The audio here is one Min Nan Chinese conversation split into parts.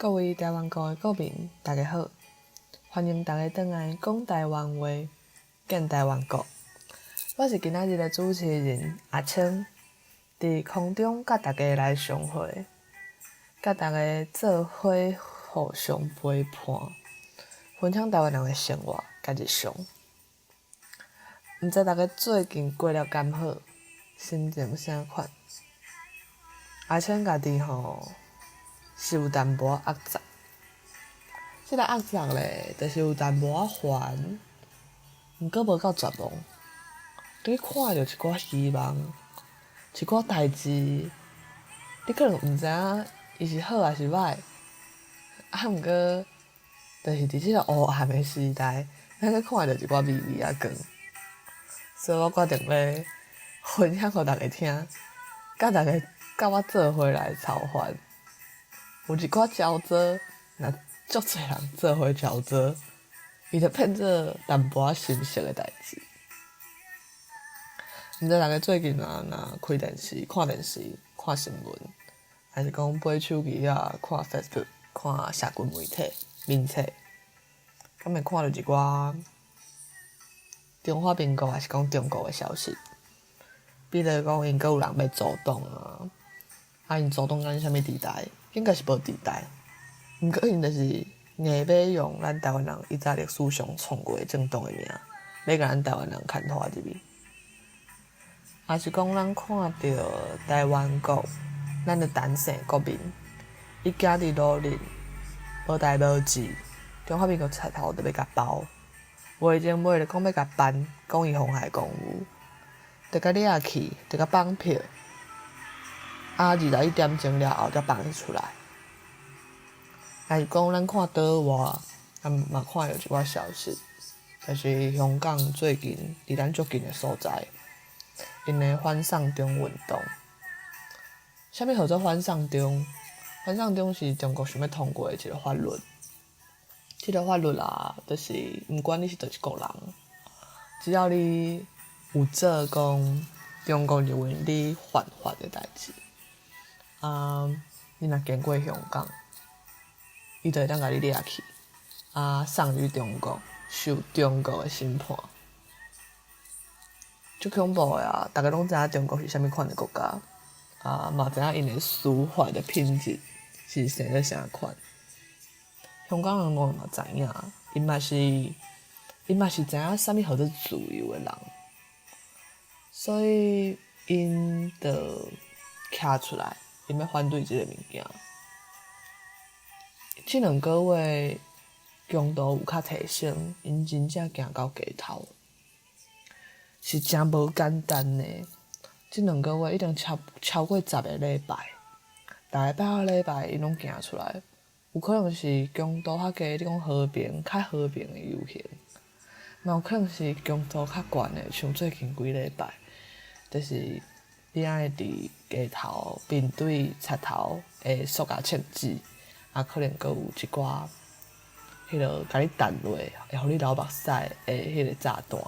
各位台灣國的國民，大家好，歡迎大家轉來講台灣話，見台灣國。我是今仔日的主持人阿青，佇空中佮大家來相會，佮大家做伙互相陪伴，分享台灣人的生活佮日常。毋知大家最近過了敢好，心情啥款？阿青家己吼，是有淡薄仔壓雜，這個壓雜咧，就是有淡薄仔煩，毋過無夠絕望。你看著一寡希望，一寡代誌，你可能毋知影伊是好抑是歹，啊，毋過，就是佇這個烏暗的時代，咱閣看著一寡微微仔光，所以我決定咧分享予大家聽，佮大家佮我做伙來操煩。有一寡焦躁，若足濟人做伙焦躁，伊就變做淡薄仔心息的代誌。毋知大家最近啊，若開電視、看電視、看新聞，還是講背手機啊，看 Facebook、看社群媒體、面冊，敢會看著一寡中華民國，還是講中國的消息？比如講，𪜶閣有人欲組黨啊，啊，𪜶組黨敢啥物時代？應該是無時代，毋過𪜶就是硬欲用咱台灣人以前歷史上創過的政黨的名，欲共咱台灣人牽拖入去。抑是講咱看著台灣國，咱的陳姓國民，伊行佇路頂無代無誌，中華民國賊頭就欲共包，話前尾就講欲共辦，講伊妨害公務，就共掠去，就共綁票。啊，21點鐘了後才放伊出來。抑是講咱看島外，啊嘛看著一寡消息，就是香港最近佇咱足近的所在，𪜶的反送中運動。啥物號做反送中？反送中是中國想欲通過的一个法律。這个法律啊，就是毋管你是佗一國人，只要你有做講中國認為你犯法的代誌。啊！你若經過香港，伊就會當共你掠去，啊，送入中國受中國的審判，足恐怖的啊！逐家攏知影中國是啥物款的國家，啊，嘛知影𪜶的司法的品質是生做啥款。香港人當然嘛知影，𪜶嘛是知影啥物號做自由的人，所以𪜶就徛出來。𪜶欲反對這个物件。這兩个月強度有較提升，𪜶真正行到街頭，是誠無簡單的。這兩个月已經超過10個禮拜，逐个拜到禮拜，𪜶攏行出來。有可能是強度較低，你講和平，較和平的遊行，嘛有可能是強度較懸的，像最近幾禮拜，就是。你愛佇街頭面對賊頭的塑膠槍支，啊，可能閣有一寡彼落共你彈落，會予你流目屎的彼个炸彈。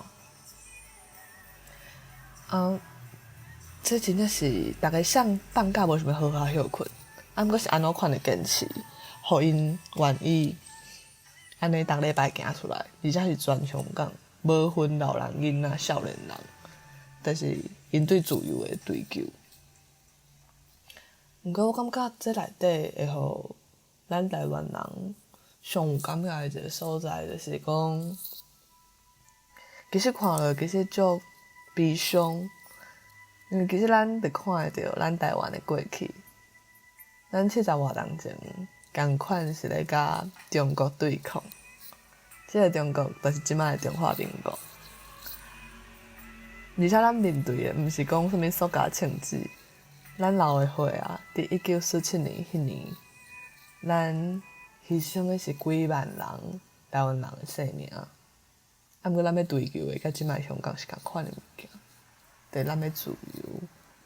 啊，這真正是逐家想放假無想欲好好歇睏，啊，毋過是按怎款的堅持，予𪜶願意按呢逐禮拜行出來，而且是全香港，無分老人、囡仔、少年人，就是𪜶對自由的追求。毋過我感覺這內底會予咱台灣人上有感覺的一个所在，就是講，其實看落其實足悲傷，因為其實咱就看會著咱台灣的過去，咱七十外冬前仝款是咧佮中國對抗，這个中國就是這擺的中華民國。而且咱面對的毋是講啥物塑膠槍支，咱流的血啊，佇1947年彼年，咱犧牲的是幾萬人台灣人的性命。啊，毋過咱欲追求的，佮這擺香港是仝款的物件，就是咱欲自由，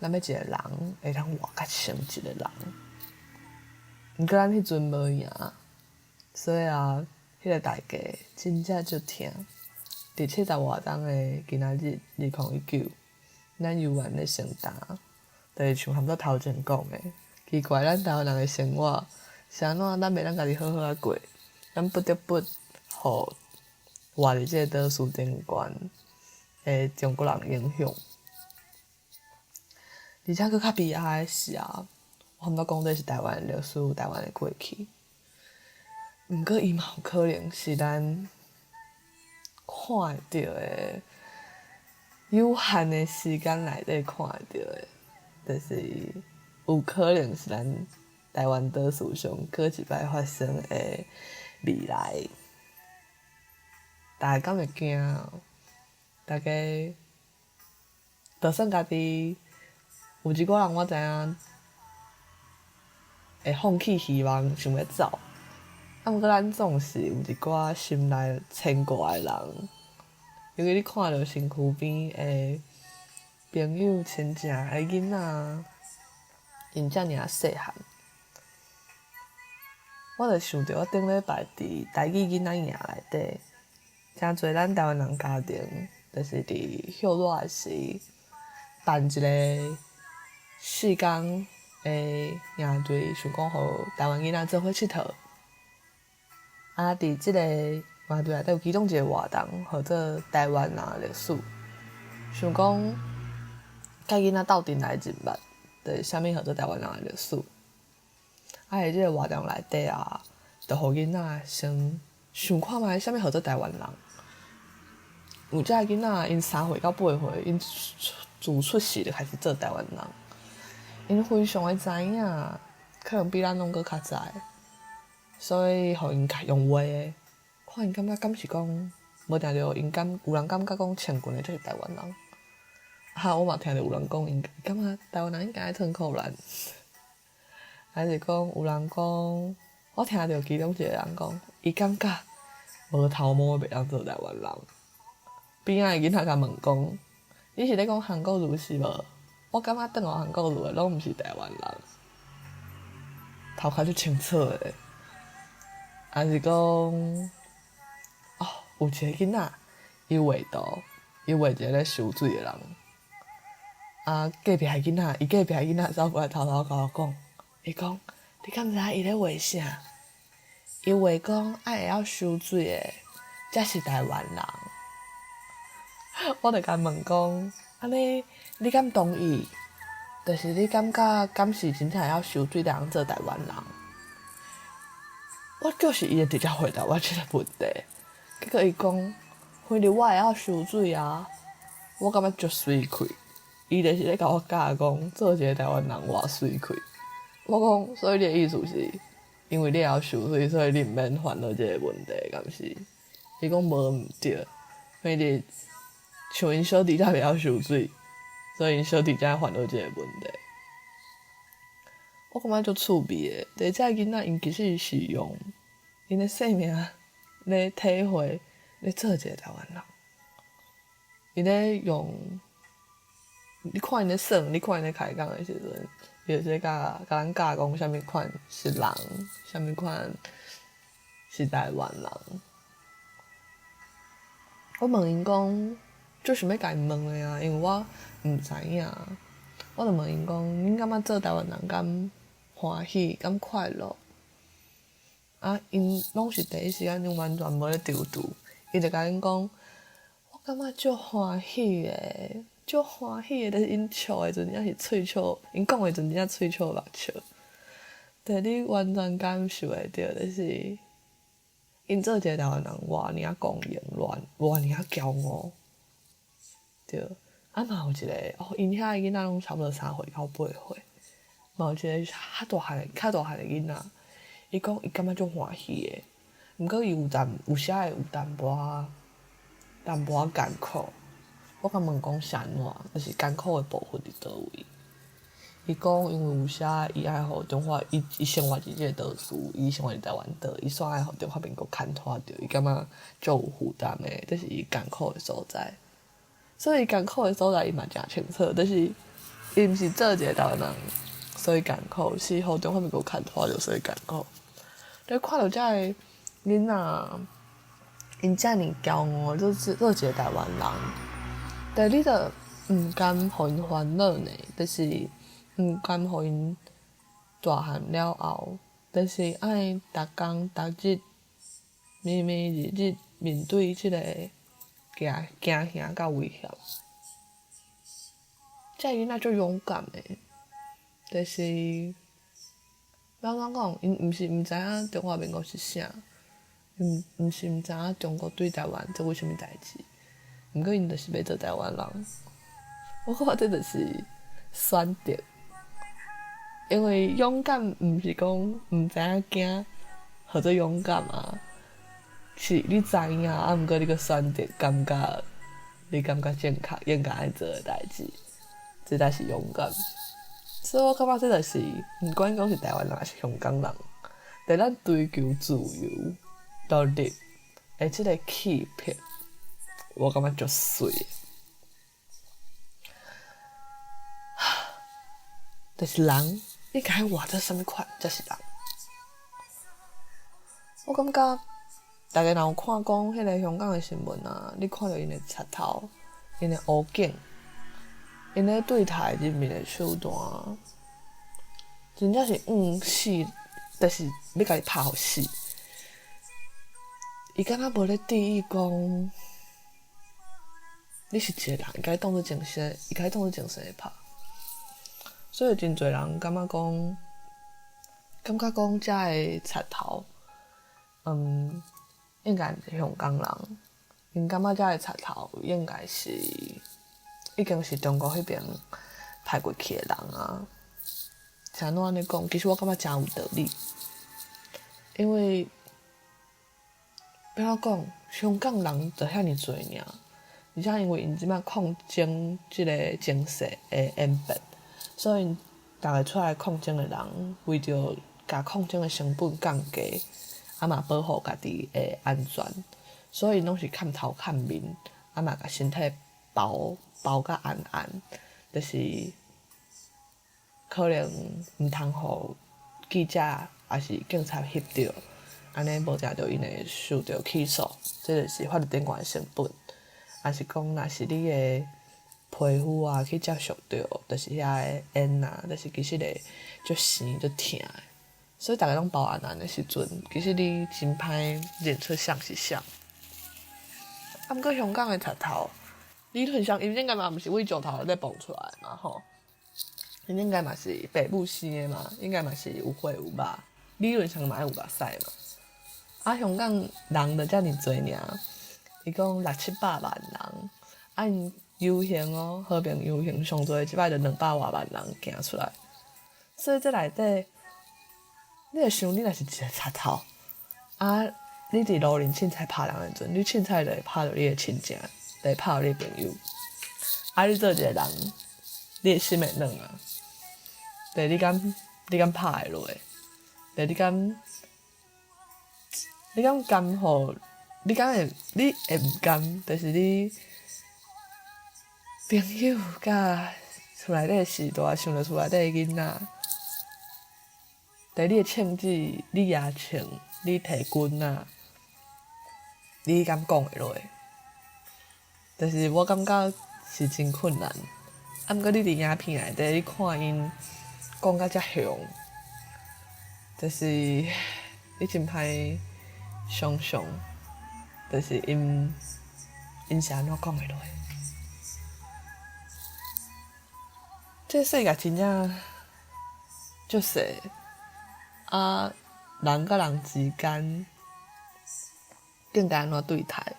咱欲一个人會當活較像一个人。毋過咱彼陣無贏，所以啊，彼个代價真正足疼。佇七十外冬的今仔日，2019，咱猶原咧承擔，就是像含做頭前講的，奇怪，咱台灣人的生活是按怎咱袂當家己好好仔過？咱不得不予活佇這個島嶼頂懸的中國人影響。而且閣較悲哀的是啊，我毋捌講這是台灣的歷史，台灣的過去。毋過伊嘛有可能是咱看會著的有限的時間內底看會著的，就是有可能是咱台灣島嶼上閣一擺發生的未來。大家敢會驚？大家就算家己有一寡人我知影會放棄希望，想欲走。啊，毋過咱總是有一寡心內牽掛的人，尤其你看著身軀邊的朋友、親情的囡仔，𪜶遮爾仔細漢，我就想著我頂禮拜佇台語囡仔營內底，誠濟咱台灣人家庭，就是佇歇熱的時辦一个4工的營隊，想講予台灣囡仔做伙𨑨迌。啊！佇這个營隊內底有其中一个活動，號做台灣人的歷史。想講，佮囡仔鬥陣來認捌，就是啥物號做台灣人的歷史。啊！佇這个活動內底啊，就予囡仔先想看覓啥物號做台灣人。有遮的囡仔，𪜶3歲到8歲，𪜶自出世就開始做台灣人。𪜶非常的知影，可能比咱攏閣較知。所以，予𪜶共用畫的，看𪜶感覺敢是講，無定著𪜶敢有人感覺講穿裙的才是台灣人。啊，我嘛聽著有人講，𪜶感覺台灣人應該愛褪褲鏈，還是講有人講，我聽著其中一個人講，伊感覺無頭毛袂當做台灣人。邊仔的囡仔共問講，你是咧講韓國瑜是無？我感覺轉予韓國瑜的攏毋是台灣人，頭殼足清楚的。還是講，哦，有一個囡仔，伊畫圖，伊畫一個咧收水的人。啊，隔壁的囡仔，伊隔壁的囡仔走過來偷偷共我講，伊講，你敢知影伊咧畫啥？伊畫講愛會曉收水的，才是台灣人。我就共問講，按呢，你敢同意？就是你感覺敢是真正會曉收水才通做台灣人？我就是伊會直接回答我這个問題，結果伊講，反正我會曉收水啊，我感覺足媠氣。伊就是咧共我教講，做一个台灣人偌媠氣。我講，所以你的意思是，因為你會曉收水，所以你毋免煩惱這个問題，敢是？伊講無毋對，反正像𪜶小弟才袂曉收水，所以𪜶小弟才會煩惱這个問題。我感覺足趣味的，就是這个囡仔，𪜶其實是用𪜶的生命咧體會咧做一个台灣人。𪜶咧用，你看𪜶咧耍，你看𪜶咧開講的時陣，伊就是咧共咱教講啥物款是人，啥物款是台灣人。我問𪜶講，足想欲共𪜶問的啊，因為我毋知影。我就問𪜶講，恁感覺做台灣人敢歡喜，敢快樂？啊，𪜶攏是第一時間，𪜶完全無咧躊躇，伊就共恁講，我感覺足歡喜的，足歡喜的，但是𪜶笑的時陣真正是喙笑，𪜶講的時陣真正喙笑目笑。對，你完全感受會著，就是𪜶做一个台灣人偌爾仔光榮，偌爾仔驕傲。對，啊嘛有一个，哦，𪜶遐的囡仔攏差不多3歲到8歲，嘛有一个較大漢的、較大漢的囡仔，伊講伊感覺足歡喜的，毋過伊有淡有時會有淡薄仔淡薄仔艱苦。我共問講是按怎，就是艱苦的部分佇佗位？伊講因為有時伊愛予中華，伊伊生活佇這个島嶼，伊生活佇台灣島，伊煞愛予中華民國牽拖著，伊感覺足有負擔的，這是伊艱苦的所在。所以艱苦的所在伊嘛誠清楚，就是伊毋是做一个台灣人，所以艱苦，是予中華民國牽拖著，所以艱苦。你看著遮个囡仔，𪜶遮爾驕傲，做做一个台灣人，但你著毋甘予𪜶煩惱呢，就是毋甘予𪜶大漢了後，就是愛逐工逐日，暝暝日日面對這個驚驚嚇佮威脅。這个囡仔足勇敢的，就是欲按怎講，𪜶毋是毋知影中華民國是啥，毋毋是毋知影中國對台灣做過啥物代誌，毋過𪜶就是欲做台灣人。我感覺這就是選擇，因為勇敢毋是講毋知影驚，號做勇敢啊，是你知影啊，毋過你閣選擇感覺你感覺正確應該愛做的代誌，這才是勇敢。所以我感覺這就是毋管講是台灣人抑是香港人，佇咱追求自由、獨立的這个氣魄，我感覺足媠的。就是人應該活做啥物款才是人？我感覺大家若有看講彼个香港的新聞啊，你看著𪜶的賊頭、𪜶的烏警、𪜶咧對待人民的手段，真正是死，就是欲共你拍予死。伊敢若無咧注意講，你是一个人，伊共你當做精神，伊共你當做精神咧拍。所以真濟人感覺講，感覺講遮个賊頭，應該毋是香港人，𪜶感覺遮个賊頭應該是已經是中國彼邊派過去的人啊。是按怎按呢講？其實我感覺誠有道理，因為欲按怎講，香港人就遐爾濟爾，而且因為𪜶這擺抗爭這个情勢的演變，所以逐个出來抗爭的人，為著共抗爭的成本降低，啊嘛保護家己的安全，所以攏是崁頭崁面，啊嘛共身體包包甲絚絚，就是可能毋通予記者抑是警察翕著，按呢無定著𪜶會受著起訴，這就是法律頂懸的成本。抑是講，若是你的皮膚啊去接觸著，就是遐个煙啊，就是其實會足生足疼的。所以逐个攏包絚絚的時陣，其實你真歹認出啥是啥。啊，毋過香港的賊頭，理論上𪜶應該嘛毋是為石頭內底蹦出來嘛吼，𪜶應該嘛是爸母生的嘛，應該嘛是有血有肉，理論上嘛愛有目屎嘛。啊，香港人就遮爾濟爾，伊講六七百萬人，啊𪜶遊行哦，和平遊行上濟這擺就200外萬人行出來，所以這內底，你會想你若是一个賊頭，啊，你佇路面凊彩拍人的時陣，你凊彩就會拍著你的親情，就會拍著你的朋友，啊，你做一個人，你的心會軟啊？對，你敢拍會落？對，你敢甘予？你敢會？你會毋甘？就是你朋友佮厝內底序大，想著厝內底的囡仔，佇你的銃子，你舉槍，你提棍仔，你敢講會落？但是我感覺是真困難。啊，毋過你佇影片內底，你看𪜶講甲遮兇，就是你真歹想像，就是𪜶是按怎講會落？這世界真正足細，啊，人佮人之間應該按怎對待？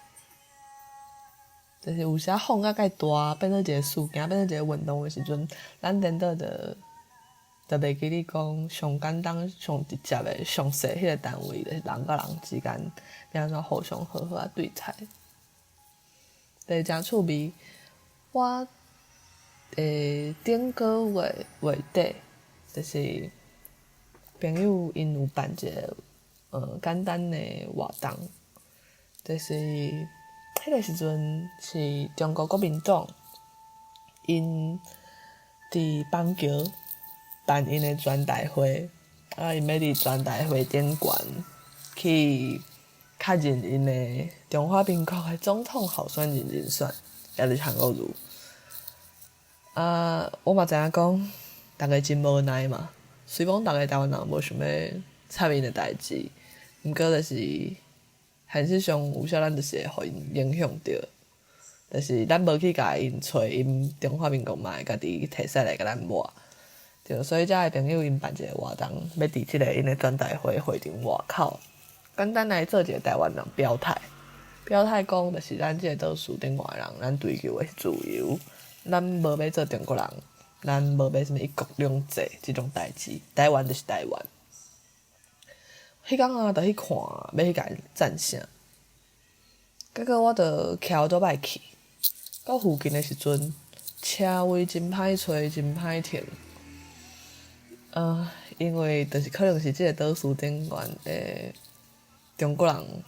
就是有時放甲蓋大，變做一个事件，變做一个運動的時陣，咱顛倒就就袂記你講上簡單、上直接的、上細彼个單位，就是人佮人之間欲按怎互相好好仔對待。對，誠趣味。我頂個月月底，就是朋友𪜶有辦一个簡單的活動，就是彼个時陣是中國國民黨𪜶佇板橋辦𪜶的全代會，啊，𪜶欲佇全代會頂懸去確認𪜶的中華民國的總統候選人人選，也就是韓國瑜。啊，我嘛知影講，逐个真無奈嘛。雖講逐个台灣人無想欲插𪜶的代誌，毋過就是現實上有時咱就是會予𪜶影響著，就是咱無去共𪜶揣，𪜶中華民國嘛會家己提屎來共咱抹。對，所以遮的朋友𪜶辦一個活動，欲佇這個𪜶的全代會會場外口，簡單來做一個台灣人表態，表態講就是咱這個島嶼頂外的人，咱追求的是自由，咱無欲做中國人，咱無欲啥物一國兩制這種代誌，台灣就是台灣。彼工啊，就去看，欲去共𪜶贊聲。結果我就騎歐多擺去，到附近的時陣，車位真歹揣，真歹停。因為就是可能是這個島嶼頂懸的中國人，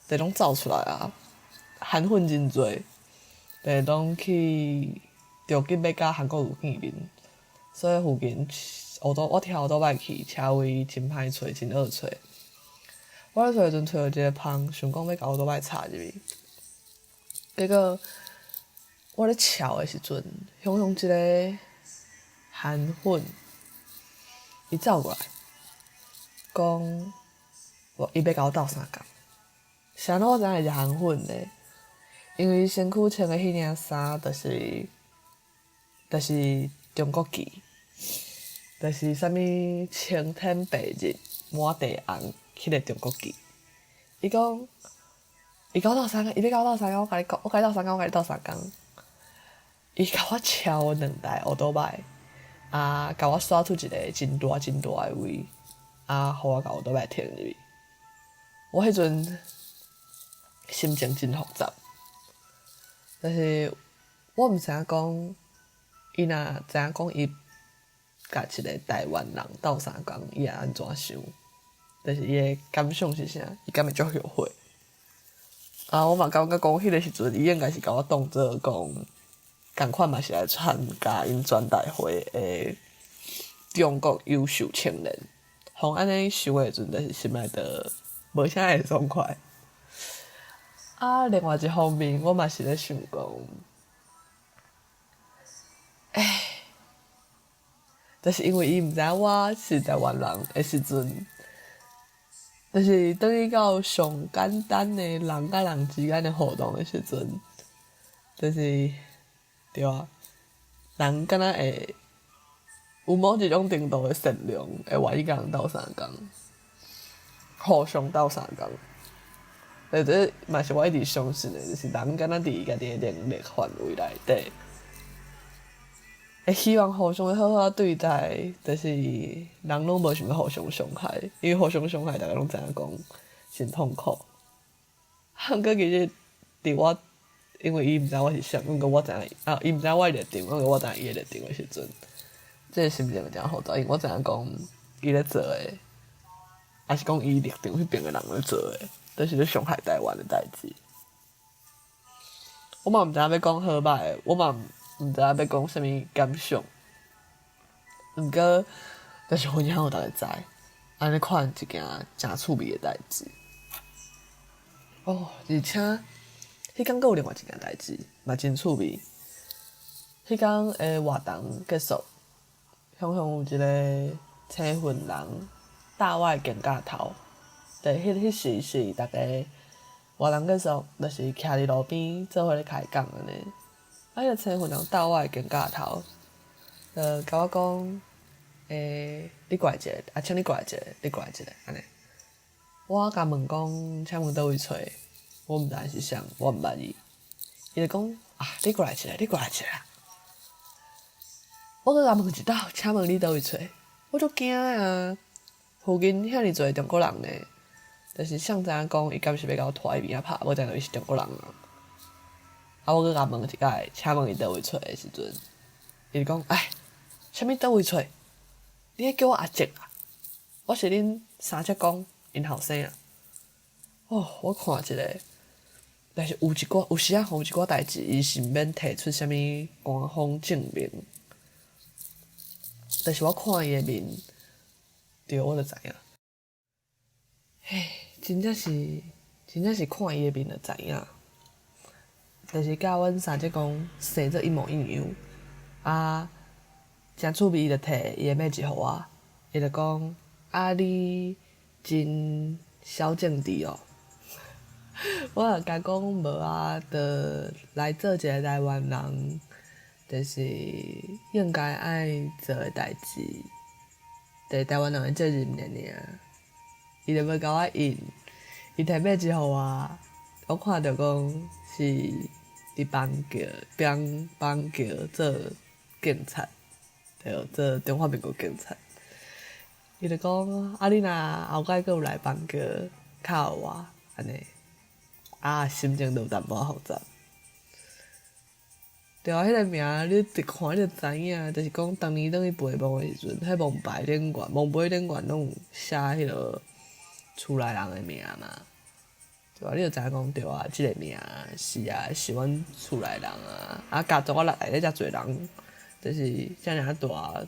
就攏走出來啊，韓粉真濟，就攏去著急欲佮韓國瑜見面，所以附近歐多我騎歐多擺去，車位真歹揣，真惡揣。我咧揣的時陣，揣著一个縫，想講欲共歐多擺插入去，結果我咧撨的時陣，雄雄一个韓粉，伊走過來，講我伊欲共我鬥相共。啥物我知影伊是韓粉咧？因為伊身軀穿的彼領衫，就是中國旗，就是啥物青天白日滿地紅，彼个中國旗。伊講，伊共我鬥相共，伊欲共我鬥相共，我共你講，我共你鬥相共，我共你鬥相共。伊共我撨兩台歐多擺，啊，共我刷出一个真大真大的位，啊，予我共歐多擺停入去。我彼陣心情真複雜，但是我毋知影講，伊若知影講伊共一个台灣人鬥相共，伊會按怎想？就是伊的感想是啥？伊敢會足後悔？啊，我嘛感覺講，彼个時陣伊應該是共我當做講，仝款嘛是來參加𪜶全代會的中國優秀青年。予按呢想的時陣，就是心內就無啥會爽快。啊，另外一方面，我嘛是咧想講，欸，就是因為伊毋知影我是台灣人的時陣，就是轉去到上簡單的人佮人之間的互動的時陣，就是對啊，人敢若會有某一種程度的善良，會願意共人鬥相共，互相鬥相共。這這嘛是我一直相信的，就是人敢若佇家己的能力範圍內底，會希望互相好好對待，就是人攏無想欲互相傷害，因為互相傷害，逐家攏知影講真痛苦。毋過其實佇我，因為伊毋知我是啥，毋過我知影，啊，伊毋知我的立場，毋過我知影伊的立場的時陣，這個心情誠複雜，因為我知影講伊咧做的，抑是講伊立場彼邊的人咧做的，都是咧傷害台灣的代誌。我嘛毋知影欲講好歹，我嘛毋知影欲講啥物感想。毋過，就是分享予逐家知，按呢款一件誠趣味的代誌。哦，而且，彼工閣有另外一件代誌，嘛真趣味。彼工的活動結束，雄雄有一个青雲人搭我的肩胛頭。對，彼時是逐家活動結束，就是徛佇路邊做伙咧開講按呢。啊，彼个青雲人搭我的肩胛頭，就共我講：欸，你過來一下，啊，請你過來一下，你過來一下，按呢。我共問講，請問佗位揣？我毋知是啥，我毋捌伊。伊就講：啊，你過來一下，你過來一下。我閣共問一道，請問你佗位揣？我足驚啊！附近遐爾濟中國人呢，就是誰知影講伊敢是欲共我拖去邊仔拍，無知影伊是中國人啊。啊，我閣共問一擺，請問伊佗位揣的時陣，伊就講：哎，啥物佗位揣？你咧叫我阿叔啊？我是恁三叔公𪜶後生啊。哦，我看一个，但是有一寡有時仔吼，有一寡代誌，伊是毋免提出啥物官方證明，但是我看伊的面，對，我就知影。嘿，真正是看伊的面就知影。就是佮阮三叔公生做一模一樣，啊，誠趣味，伊就提伊的名字予我，伊就講：啊，你真小政治哦。我若共講無啊，就來做一个台灣人，就是應該愛做的代誌，就是台灣人的責任爾爾。伊就欲共我印，伊提買一予我，我看著講是佇邦橋，邦邦橋做警察，對，做中華民國警察。伊就講，啊，你若後擺閣有來邦橋，敲我，按呢。啊，心情就有淡薄仔複雜。對啊，彼个名你一看你就知影，就是講當年轉去陪墓的時陣，彼墓牌頂懸，墓碑頂懸攏有寫彼个厝內人的名嘛。對啊，你就知影講對啊，這个名是啊，是阮厝內人啊。啊，家族仔內底遮濟人，就是遮爾仔大，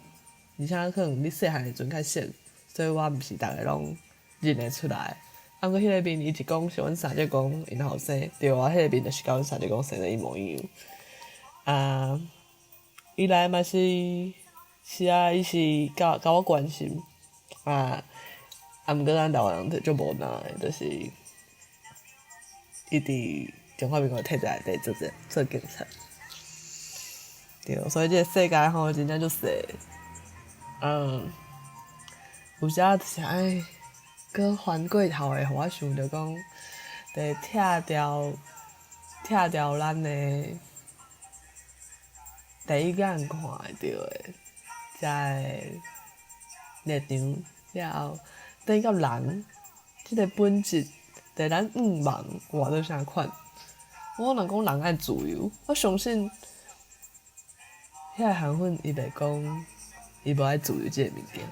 而且可能你細漢的時陣較熟，所以我毋是逐个攏認會出來。啊，毋過彼个面伊一講是阮三叔公𪜶後生，對啊，彼个面就是佮阮三叔公生得一模一樣。啊，伊來嘛是，是啊，伊是共共我關心，啊，啊，毋過咱台灣人就足無奈的，就是伊佇中華民國體制內底做這做警察。對，所以這个世界吼真正足細，有時仔就是愛閣翻過頭來，予我想著講，得拆掉拆掉咱的第一眼看會著的，遮个立場了後，轉到人這个本質，佇咱願望活做啥款。我若講人愛自由，我相信遐个韓粉伊袂講伊無愛自由這个物件，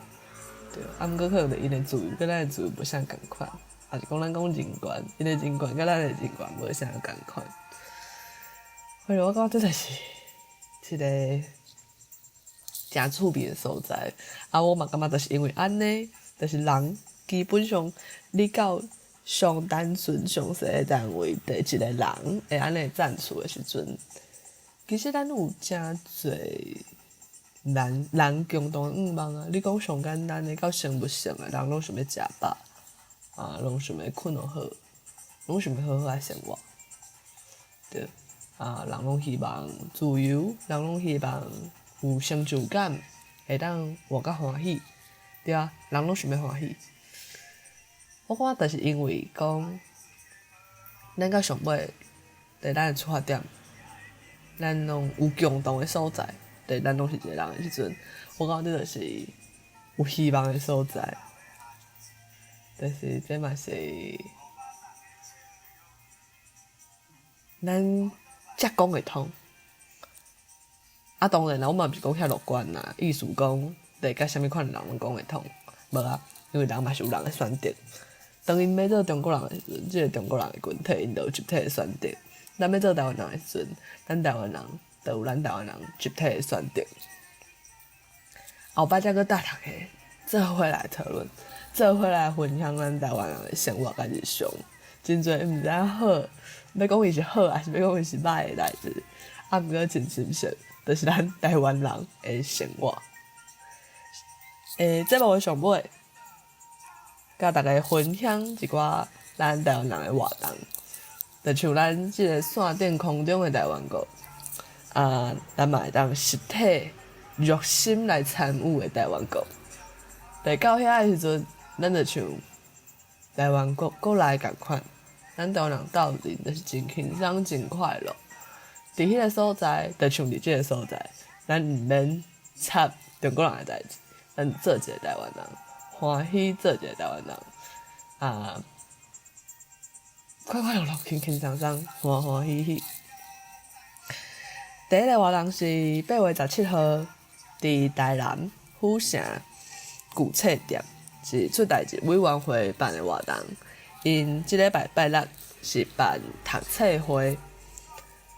對。啊，毋過可能𪜶的自由佮咱的自由無啥仝款，抑是講咱講人權，𪜶的人權佮咱的人權無啥仝款。所以我感覺這就是一个誠趣味的所在。啊，我嘛感覺就是因為按呢，就是人基本上你到上單純、上細的單位，佇一個人會按呢贊處的時陣，其實咱有誠濟人人共同的願望啊。你講上簡單的到生物性的，人攏想欲食飽，啊，攏想欲睏予好，攏想欲好好仔生活，對。啊，人攏希望自由，人攏希望有成就感，會當活較歡喜，對啊，人攏想欲歡喜。我感覺就是因為講，咱到上尾，佇咱的出發點，咱攏有共同的所在，佇咱攏是一个人的時陣，我感覺這就是有希望的所在。就是這嘛是咱才講會通。啊，當然啦，我嘛毋是講遐樂觀啦，意思講，佇佮啥物款人攏講會通，無啊，因為人嘛是有人的選擇。當𪜶欲做中國人的時陣，這个中國人的群體，𪜶就有集體的選擇；咱欲做台灣人的時陣，咱台灣人就有咱台灣人集體的選擇。後擺才閣帶逐家做伙來討論，做伙來分享咱台灣人的生活佮日常。真濟毋知影好，欲講伊是好，抑是欲講伊是歹的代誌。啊，毋過真真實，就是咱台灣人的生活。欸，節目的上尾，佮大家分享一寡咱台灣人的活動，就像咱這个線頂空中的台灣國，啊，咱嘛會當實體肉身來參與的台灣國。佇到遐的時陣，咱就像台灣國國內仝款，咱台灣人鬥陣就是真輕鬆、真快樂。佇彼个所在，就像佇這个所在，咱毋免插中國人的代誌，咱做一个台灣人，歡喜做一个台灣人，啊，快快樂樂、輕輕鬆鬆、歡歡喜喜。第一个活動是8月17號，佇台南府城舊冊店，是出代誌委員會辦的活動。𪜶這禮拜拜六是辦讀冊會。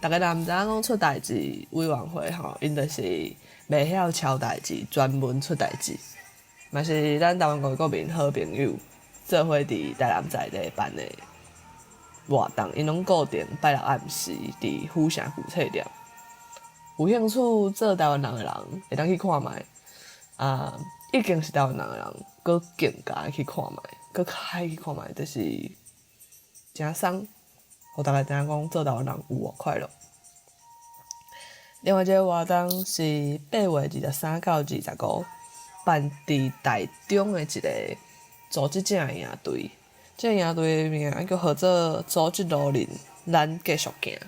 大家若毋知影講出代誌委員會吼，𪜶就是袂曉抄代誌，專門出代誌，嘛是咱台灣國的國民好朋友做伙佇台南在地辦的活動，𪜶攏固定拜六暗時佇府城舊冊店。有興趣做台灣人的人，會當去看覓。啊，已經是台灣人的人，閣更加去看覓，閣較愛去看覓，就是誠爽，予逐家知影講做台灣人有偌快樂。另外一个活動是8月23到25，辦佇台中的一个組織者的營隊。這个營隊的名叫號做組織路人，咱繼續行，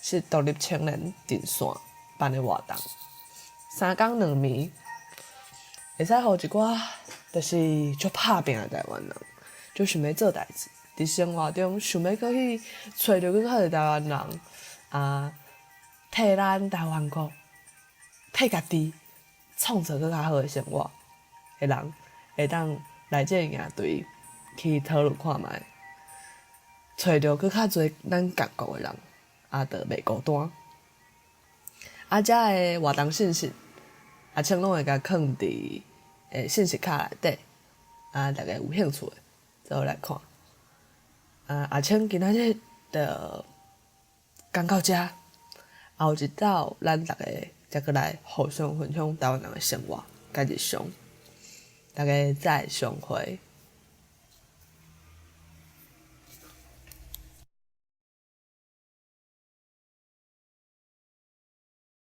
是獨立青年陣線辦的活動。3工2暝，會使予一寡就是足拍拚的台灣人，足想欲做代誌，佇生活中想欲閣去揣著閣較濟台灣人啊，替咱台灣國，替家己創造閣較好的生活的人，會當來這个營隊去討論看覓，揣著閣較濟咱仝國的人，啊，就袂孤單。啊，遮的活動信息，阿青攏會共囥佇信息卡內底，啊，逐家有興趣的，做伙來看。啊，阿青今仔日就講到遮，後一晝咱逐家才閣來互相分享台灣人的生活佮日常，逐家再相會。